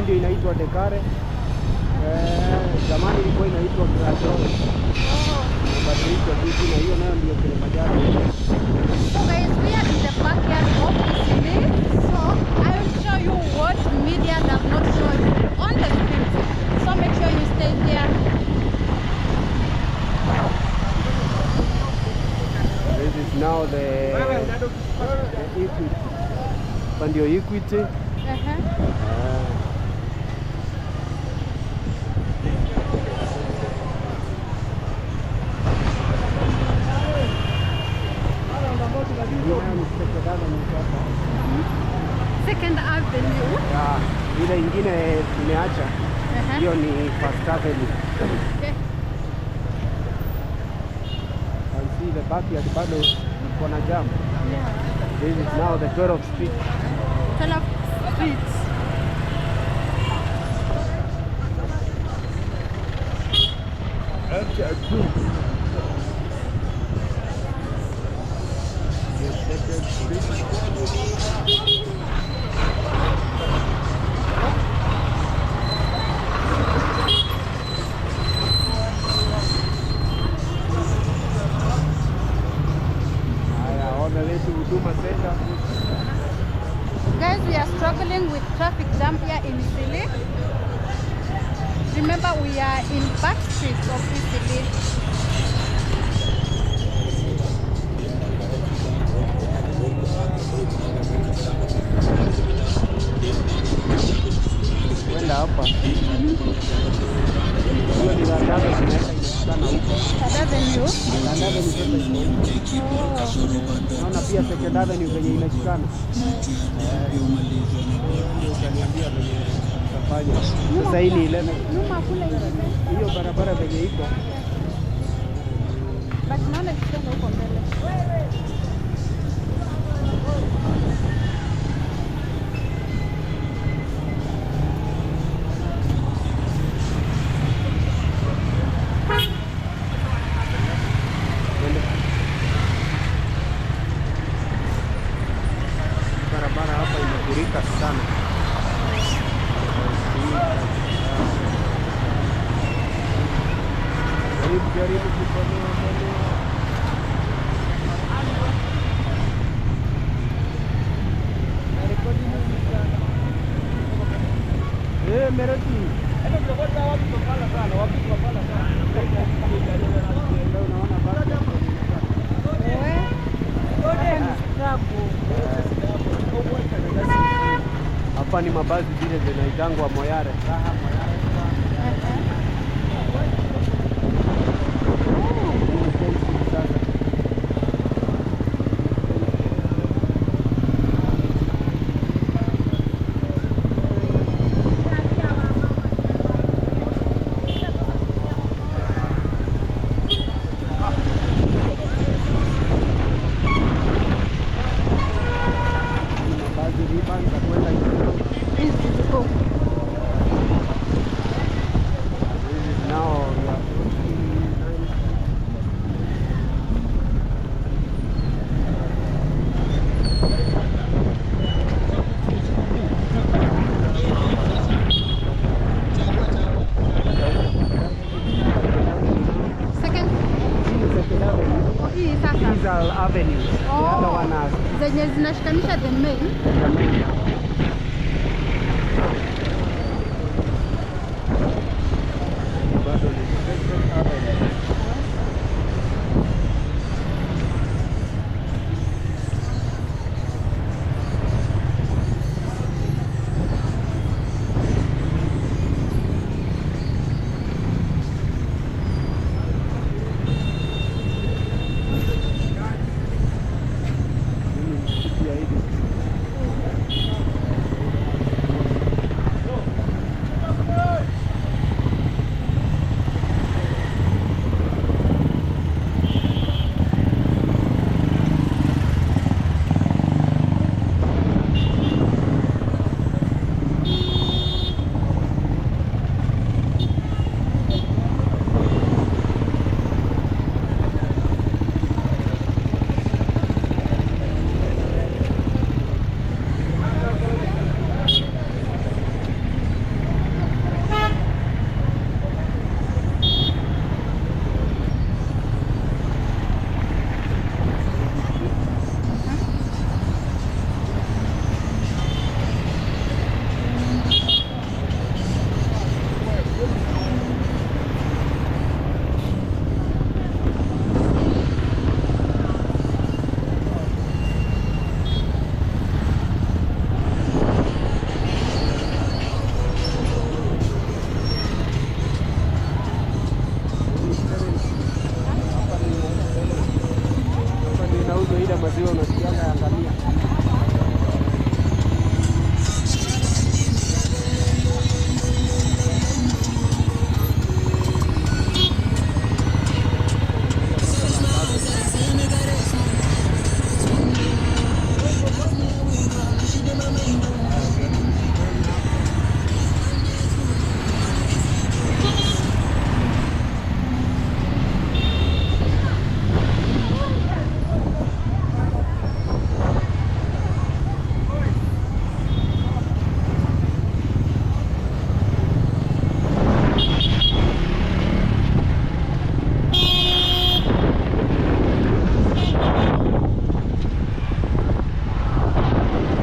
Hii ndio inaitwa Dekare. Zamani ilikuwa inaitwa Gradon. Imebadilishwa tu jina, hiyo nayo ndio Kilimanjaro. So guys, we are in the backyard of Eastleigh. So I will show you what media does not show you on the street. So make sure you stay there. This is now the Equity. Hapa ndio Equity. Second Avenue sasa. Second Avenue. Yeah, ile ingine tumeacha. Hiyo ni First Avenue. Okay. And see the backyard bado iko na jam. Yeah. This is now the 12th Street. 12th Street. The Second Street. Haya, all the way to Huduma Center. Guys, we are struggling with traffic jam here in Eastleigh. Remember, we are in back streets of Eastleigh. Kwenda hapa. Hiyo ni Third Avenue inaenda inashikana huko. Third Avenue. Third Avenue sasa iko huko. Naona pia Second Avenue venye inashikana. Ndio utaniambia venye tutafanya. Sasa hii ni 11. Nyuma kule ingine. Hiyo barabara venye iko. But naona ikisonga huko mbele. Twende. Barabara hapa imefurika sana. Jaribu jaribu kupanua panua. Meroti. Unaona basi. Hapa ni struggle. Hapa ni mabasi zile zinaitangwa Moyale. Raha Moyale. Hii ni Ken Street sasa. Hii ni mabasi ribbon za kwenda Ikulu. Hizi ziko. This is now we are approaching 9. Second. Hii ni Second Avenue. Oh, hii sasa. These are avenues. The other one are Zenye zinashikanisha the main. The main. Bado ni Second Avenue. Hii ni msikiti ya Idi. Kanga ya ngamia.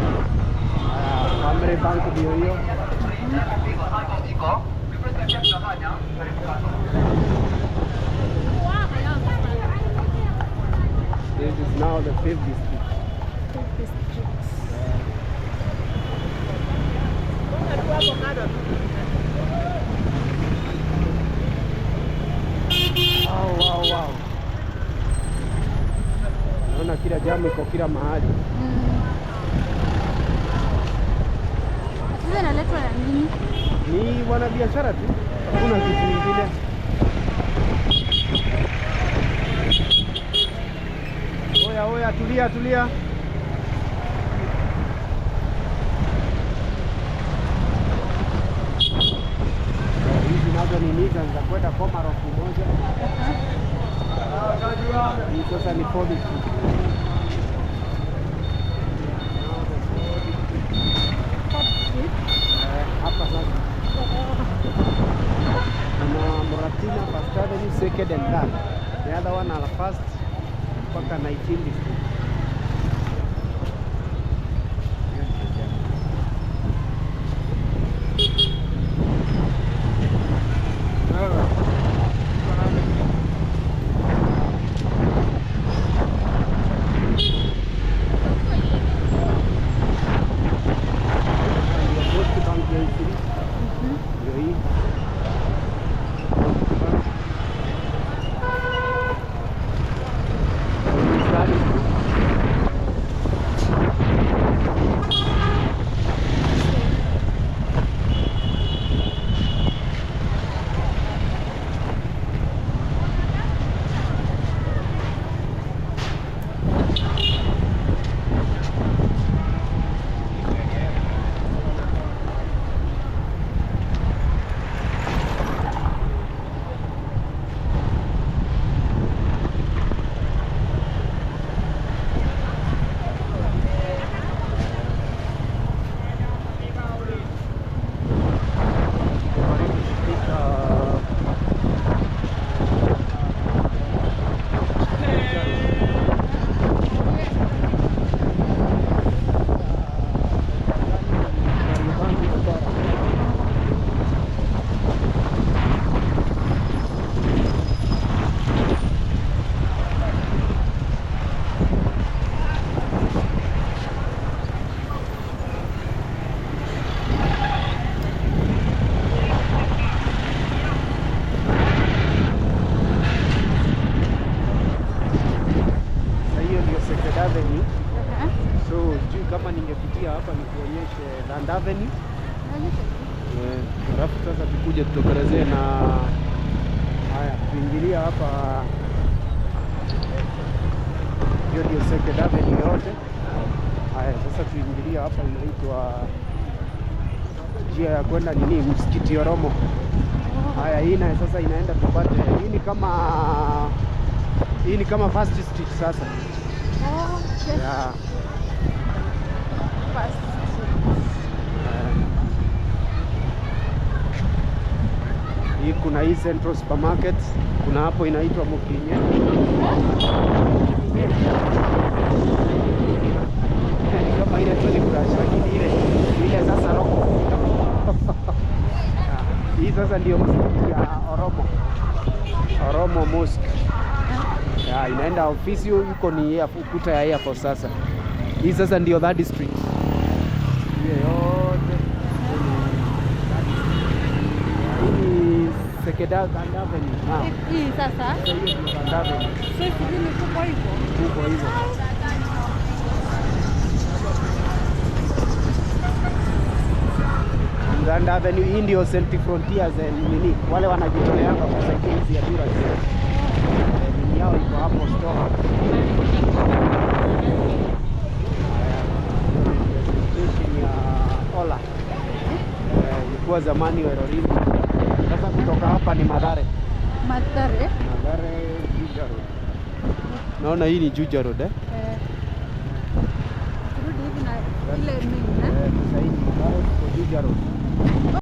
Haya, Family Bank ndio hiyo. This is now the fifth district. Fifth Street. Wow. Naona kila jamu iko kila mahali. Sasa inaletwa na nini? Ni wanabiashara tu, hakuna kitu kingine. Oya, oya, tulia, tulia. Hizi nazo ni Nissan za kwenda Komarok moja. Hii sasa ni Ford Street. Fourth Street. Hapa sasa kuna Muratina, First Avenue, second and third. The other one are first mpaka 19 district. Hiyo ndio jam. Ndio Post Bank ya Eastleigh. Ndio hii. Post Bank. Third Street. Karibu kufika Kariobangi Mtwara. Sasa hiyo ndio Second Avenue. So sijui kama ningepitia hapa nikuonyeshe Land Avenue. Alafu sasa tukuje tutokelezee na haya tuingilia hapa, hiyo ndio Second Avenue yote. Haya sasa tuingilia hapa, inaitwa njia ya kwenda nini, msikiti Oromo. Haya hii na sasa inaenda tupate, hii ni kama First Street sasa. Oh, okay. Yeah. First Street. Hii kuna hii Central Supermarket, kuna hapo inaitwa Mukinye. Ni kama ile toothbrush lakini ile ile sasa roko. Hii sasa ndio msikiti ya Oromo. Oromo Mosque. Ya, inaenda ofisi huko ni ukuta ya Air Force sasa. Hii sasa ndio Third Street. Hiyo yote. Hii ni Second Avenue. Ah, Hii sasa. sasa hiyo ndio Third Avenue. So sijui ni kubwa hivyo. Kubwa hivyo. Avenue. Hii ndio St. Frontiers and nini, wale wanajitoleanga kusaidia hizi ambulance. Nini yao iko hapo store. Haya, station ya Ola. Ilikuwa zamani Werolini. Sasa kutoka hapa ni Mathare. Mathare. Mathare, Juja Road. Naona hii ni Juja Road, eh? Eh, turudi hivi na ile main, eh? Sasa hii ni Mathare, tuko Juja Road.